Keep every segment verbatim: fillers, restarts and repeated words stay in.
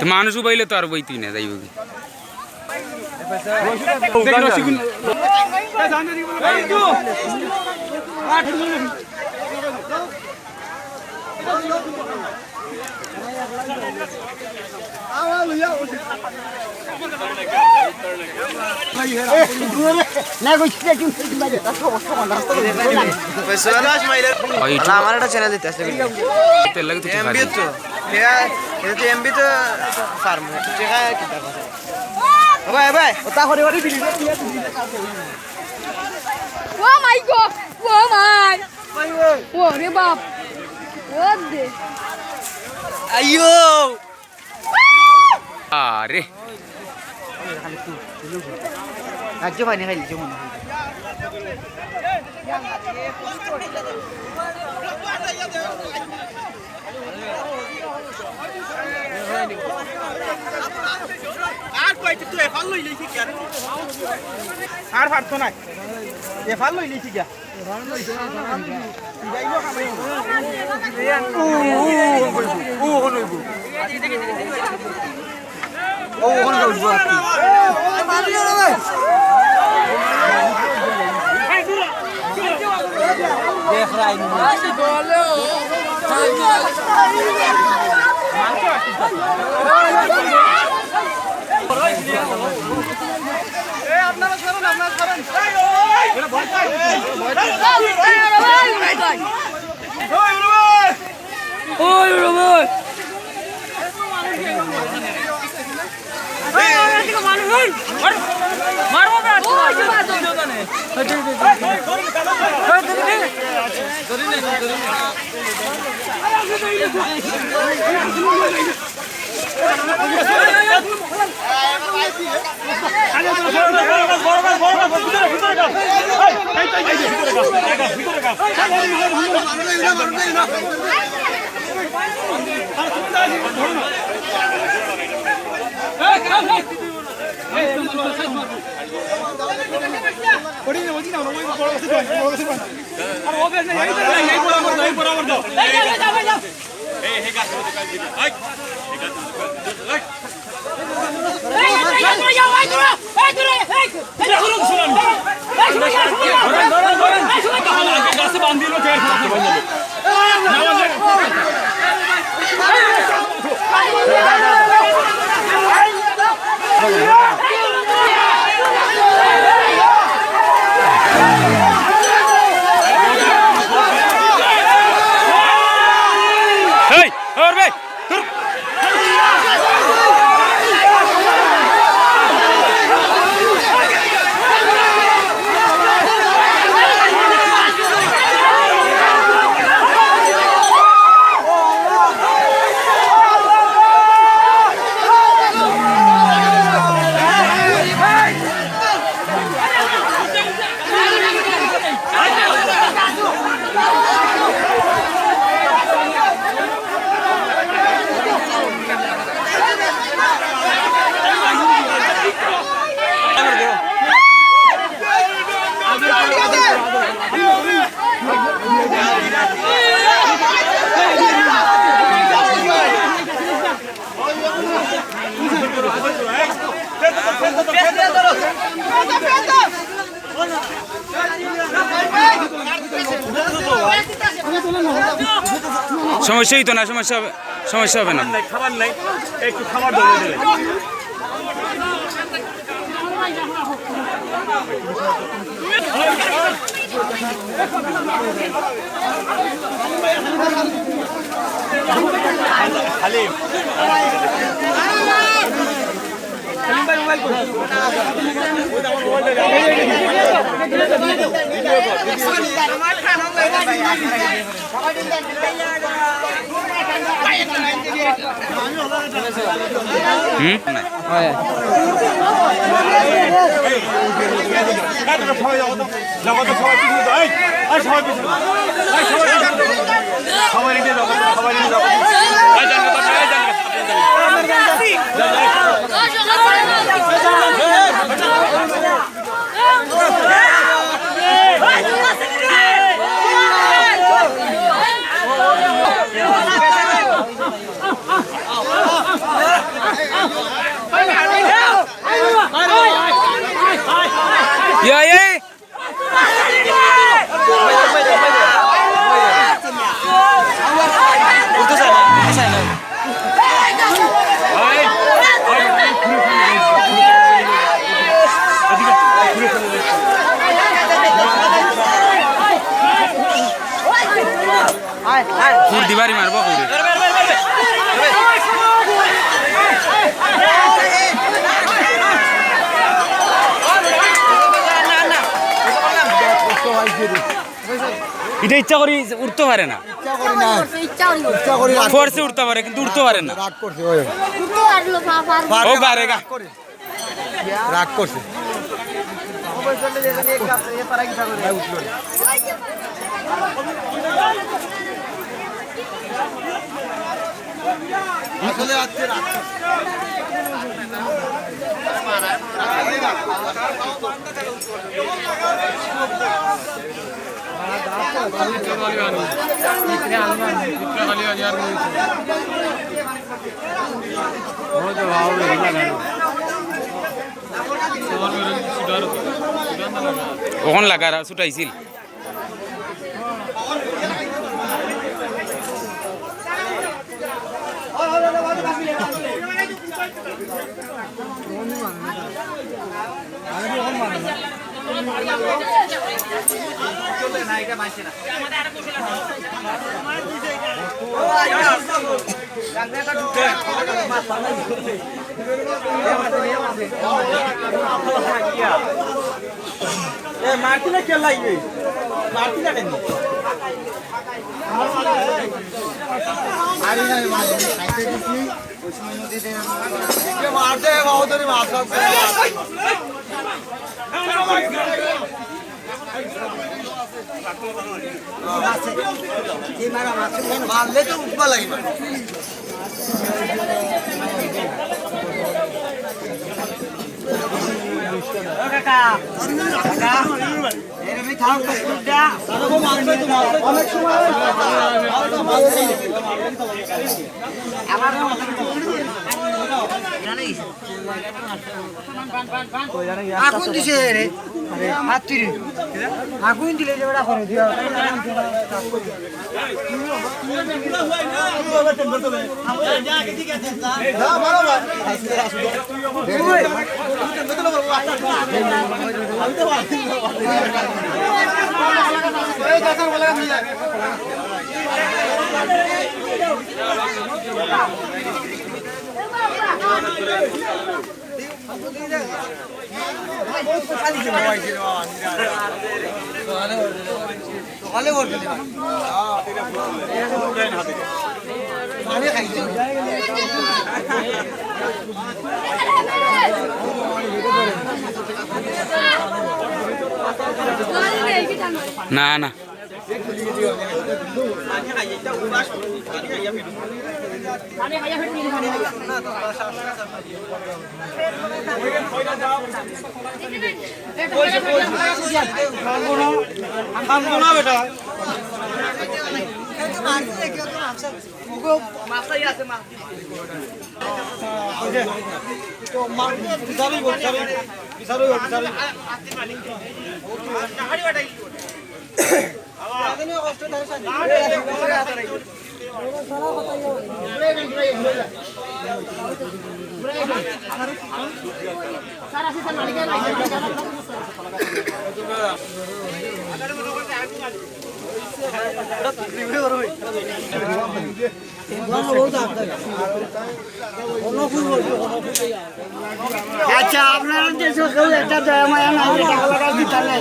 তো মানুষ উবাইলে তো আর বইতই না, যাইব কি? না, কইছি যে তুমি বাইরে, তার তো অবস্থা ভালো, রাস্তা তো বুঝবো না। ওই YouTube আমার একটা চ্যানেল দিতে আসলে তেল লাগে তো ঠিক এমবি আছে। তো, এটা তো এমবি তো ফার্ম, ঠিক আছে, কি দরকার? ও ভাই, ভাই। ও তা করে ওরে বিলি, বিলি, বিলি। Oh my God! Oh my! ওরে বাপ! ও দে! আইয়ো! আরে! রাজ্য পানি খাইলি, যেমন। আর কইতে তুই এফাল লইলি কি আর? আর পারতো না। এফাল লইলি কি আর? ও, ও, ও, ও, ও, ও, ও, ও। ও, ওখানে উঠবো আর কি। এই, আপনারা সরেন, আপনারা সরেন। ওই, ওই, ওই। এই, ওর ভাই। সমস্যা হইতো না, সমস্যা হবে, সমস্যা হবে না। খাবার নাই, একটু খাবার দরকার। হুম? না। হয়। ইয়া, ইয়া। ফুট দিবারি মারবো কইরে। ইটা ইচ্ছা করি উঠতে পারে না। ইচ্ছা করি না। ইচ্ছা করি। ইচ্ছা করি রাগ ফোর্সে উঠতে পারে, কিন্তু উঠতে পারে না। রাগ করছে, ওই। উঠতে পারলো, পা-, পারবে ও না। পারে গা। রাগ করে। রাগ করছে। আসলে আজকে রাগ করছে। অখন লাগার ছুটাইছিল। এ, মারতি না কেলাই? মারতি না কেন? আরে না, মারতে দিছি। এ, মারতে, বাবা, তোর মারতে। মারলে তো উঠবা লাগবে। ও কাকা, কাকা, এরমই থাক, কুকুরটা। অনেক সময় আমার আগুন দিছে রে। হাত তুই রে। আগুন দিলে যে ওটা করে দিও। না, না। আচ্ছা, আপনারা যে সব কেউ একটা দয়া মায়া নাই, এটা আলাদা দিতে নাই।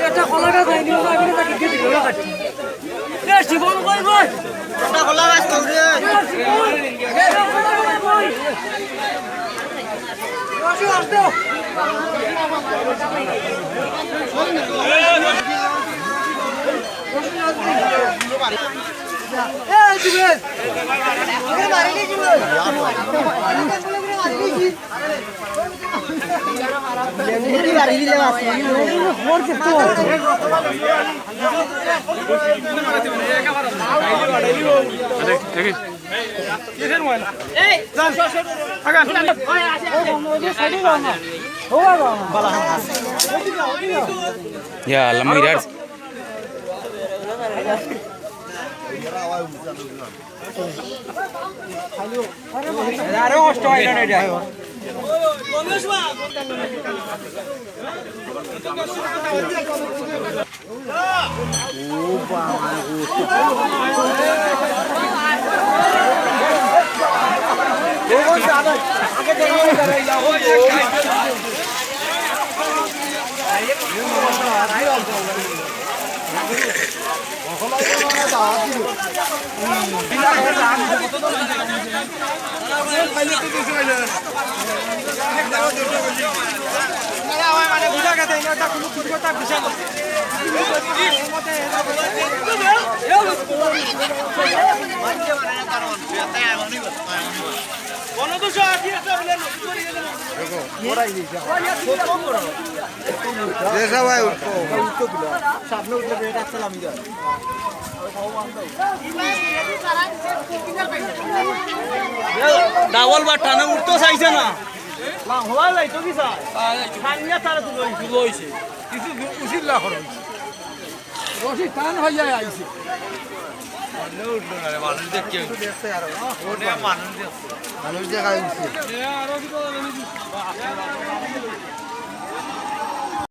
এটা কলা গাছ হয়নি, ওরা এখানে তাকে কেটে গেল কাটতে। এ, জীবন কই ভাই? এটা কলা গাছ কই রে? এ, জীবন, এ, কলা গাছ কই? রশি আসতো। এ, জীবন। ওকে মারিলি জীবন। ইয়া আল্লাহ, মই ইরার আরো কষ্ট হয় না এটা। ডাবল বাট্টা না, উঠতো চাইছে না। লাং হওয়া যাইতো কি স্যার? খানিয়া তারা তুলো হইছে। তুলো হইছে। কিছু দু-, উচিত না করো। রশি টান হইয়া আইছে। মনে উঠলো না রে, মানুষ দেখে। দেখছে আর। মনে মানুষ দেখছে। মানুষ দেখা হইছে।